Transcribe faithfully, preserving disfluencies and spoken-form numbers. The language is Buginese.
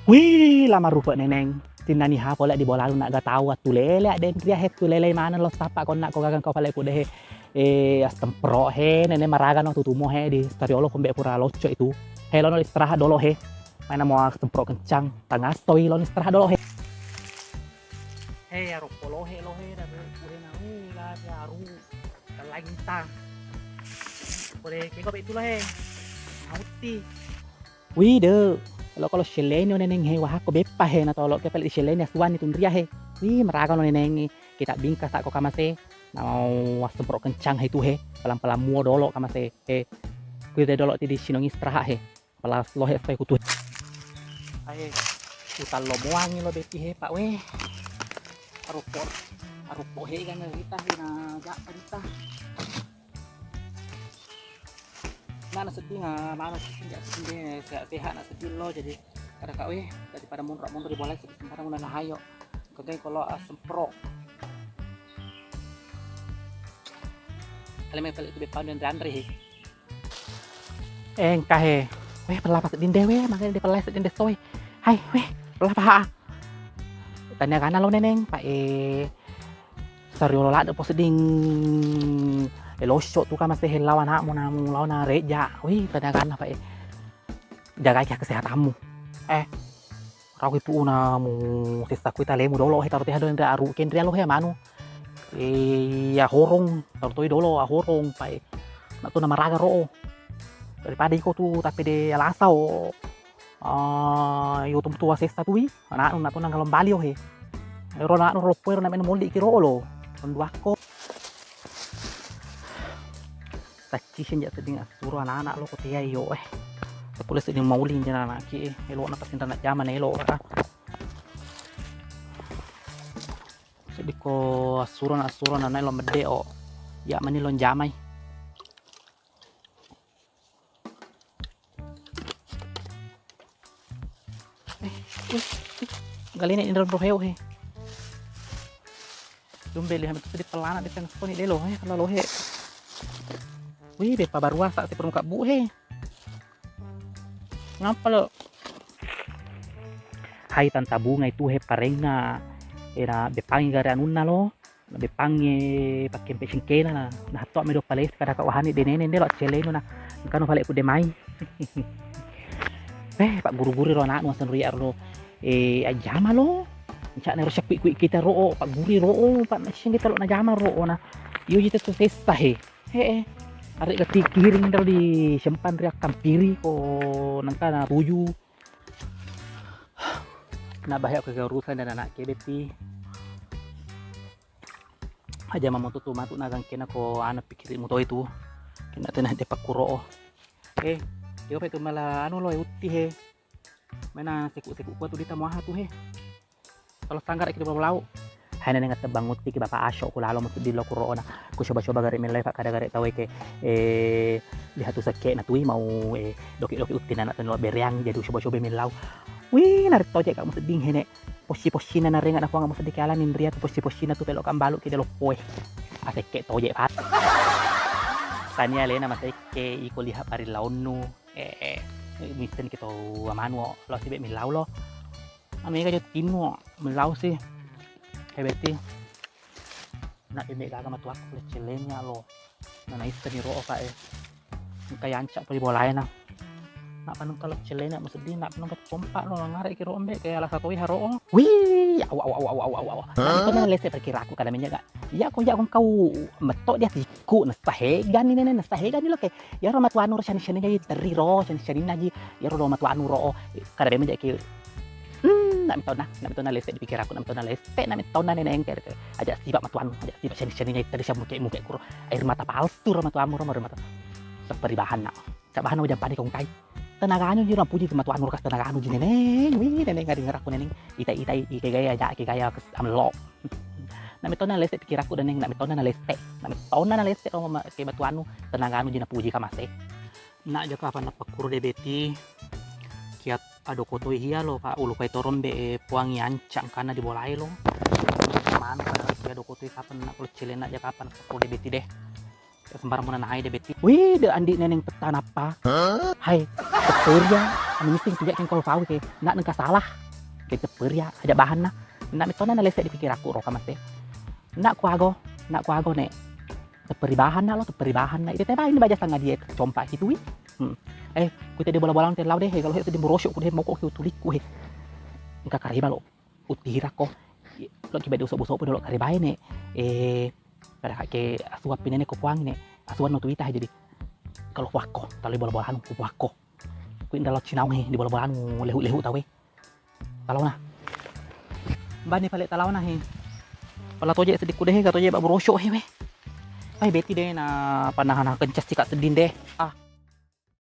Wih, lama rupa Neneng. Tinnani ha pole di bola na ga tau atu lele, aden ria he tu lele maneng lo tapa konna ko gagang kau pale kude he. Eh, astempro he, Neneng maraga no tutumo he di stariolo kombe pura locco itu. He, lono istirahat dolo he. Maena mo astempro kencang. Tangastoi lono istirahat dolo he. He, aro polo he lo he, da bu, bu he na, uh, la, la, aru. Lagi ta. Pole keko pe itu lo he. Mauti. Wih, de. Lo kalau seleni Neneng he, wah, ko beppa he, na tolo ke pale seleni asuani tunria he. Wih, maraga no Neneng he. Kita bingka sa ko kamase. Na mau astempro kencang he tu he. Pelan-pelan muo dolo kamase. He. Kuite dolo ti di sinong istirahat he. Pelas lo he, sai kutu. Ae, utallo moangi lo Beti he, Pak, weh. Aroppo, aroppo he kan rita he na ja rita. Na, na sedding, ah, mano sedding, ja sedding, sehat-sehat na sedding lo, jadi kada ka, weh, daripada monro-monro di bola sedding sembarang una na hayo. Kegai kalau, ah, sempro. Kalian main pelik tu bepan dan andre he. Eh, engka he. Weh, pella pa sedding de, weh, makanya de pella sedding de soe. Hai, weh, pella pa ha. Tania gana lo Neneng, Pak, eh, sariolo ladde po sedding, eh, losok tu ka mase he lao anakmu namu lao na reja. Wih, tania gana, Pak, eh. Jagai kesehatanmu. Eh, Rau ki pu'u na mu sessa kui talemu dolo he, taro teha dolo nda aru kenria lo he manu. Iya horong, taro toi dolo ahorong pae. Na tu na maraga ro. Daripada iko tu tapi de alasa o. Ah, iyo tum tua sessa tui, anaknu na tu na ngalong bali o he. Ero anaknu ro poe ro na meno molli ki ro lo. Ronduakko. Tacci senja sedding assuro anak-anak lo ko tea iyo, eh. Pole sedding mauli nja anak ki, eh. Elo na pasti nda jama na elo, ah. Sedding ko assuro na, assuro na, na elo medde o. Ya mani lo njamai. Eh, wih, wih. Galene ni dalam roheo he. Dumbe lihat itu di pelana di tengah ni delo he, kalau lo he. Wih, bepa baru asa si permuka bu he. Ngapa lo? Hai tanta bunga itu he parenga. Era bepangi gare anunna lo. Nabepangnge pakkempe singkena na, nahatto medo palesi kada ka wahani de Neneng de lo accelenu na engkano pale ku de mai. Eh, pagguru-guru ro anaknu asenru ya ro, eh, ajama lo. Encakna ro seppi kui kita ro, pagguru ro, pa nessing kita lo najama ro na. Iyo jita tu sessa he. He, eh. Are gati kiring dal di sempan ri akkampiri ko nengka na tuju. Na bahaya ko urusan dan anak ke Beti. Aja mamoto tu matu na gangkena ko anu pikirimmu toi tu. Kena tena de pakkuro. Eh, yo pe tu mala anu lo utti he. Mena seku-seku ko tu dita muaha tu he. Kalau sanggara kita bawa lau. Hai Neneng, tebang utti ki bapak aso ku lalo mutu di lo kuro na. Ku coba-coba gare millau, pak, kada gare tau ke, eh, lihat tu sekke na tui mau, eh, doki-doki utti na anak tu lo bereang jadi coba-coba millau. Wih, narik tojek kamu sedding he ne. Possi-possina narenga na puang museddiki ala ninria tu possi-possina tu pelo kambalu ki de loppoe. Asekke tojek pat. Tania lena masekke iko lihat parillaunnu. Eh, eh, mitten ki to amanu lo sibe millau lo. Ame ga jo timmu millau si. He Beti. Na eme gaga matuakku le cellennya lo. Na naisseni ro, Pak, eh. Engka yanca poli bolae na. Nappa nengka lo cellena musedding, nappa nengka pompa lo ngarek ki ro mbe ke alasa toi haro. Wih, au, au, au. Hah? Itu na lese perkiraku kada menjaga. Iya ko, iya ko engkau metok dia tiku, nesta hegani nene, nesta hegani lo ke. Iya ro matuanu ro sani-sani jadi teri ro, sani-sani naji. Iya ro matuanu ro, kada menjaga ki. Hmm, nak metona, nak metona lese di pikiranku, nak metona lese, nak metona Neneng ke. Aja sibak matuanu, aja sibak sani-sani nyai tadi siap muke-muke kuro. Air mata palsu ro matuamu ro, air mata. Seperti bahan nak. Cak bahan udah panik kong kai. Tenaganu ji ro puji matuanu ro kas tenaganu ji Neneng. Wih, Neneng ngadi ngeraku Neneng. Ita-ita ike gaya aja, ike gaya kes amlo. Nak metona lese pikiranku Neneng, nak metona na lese. Nak metona na lese ro ma-, ke matuanu tenaganu ji na puji kamase. Nak jaka apa nak pakuru de Beti. Kiat Adoko toi hia lo, Pak, ulupai toro mbe, eh, puang yanca engkana di bolae lo. Manu pada kia doko toi kapan nak lo celena aja kapan ko de Beti deh. Sembarang muna nahai de Beti. Wih, de andi Neneng petta nappa. Hah? Hai, petta ria. Anu missing tu je engka lo fau ke, nak nengka salah. Ke tepperi ya, aja bahanna. Nak metona nalese di pikirakku ro kamate. Nak kuago, nak kuago ne. Tepperi bahanna lo, tepperi bahanna. Ite teba ini baja sanga die compa ki tui. Hmm. Eh, ku te de bola-bola te lau de, he, kalau he seddi murosok ku de moko ke utulikku he. Engka kareba lo. Utirakko. Lo ki bede usop-usop dolo karebae ne. Eh, pada ke asuap pinene ko puang ne. Asuan no tuita he jadi. Kalau puakko, tali bola-bola anu ku puakko. Ku inda lo cinau he di bola-bola anu lehu-lehu tawe. Talaona. Bani pale talaona he. Pala toje seddi ku de he, ka toje ba murosok he we. Pai beti de na panahan kencas cika sedding de. Ah.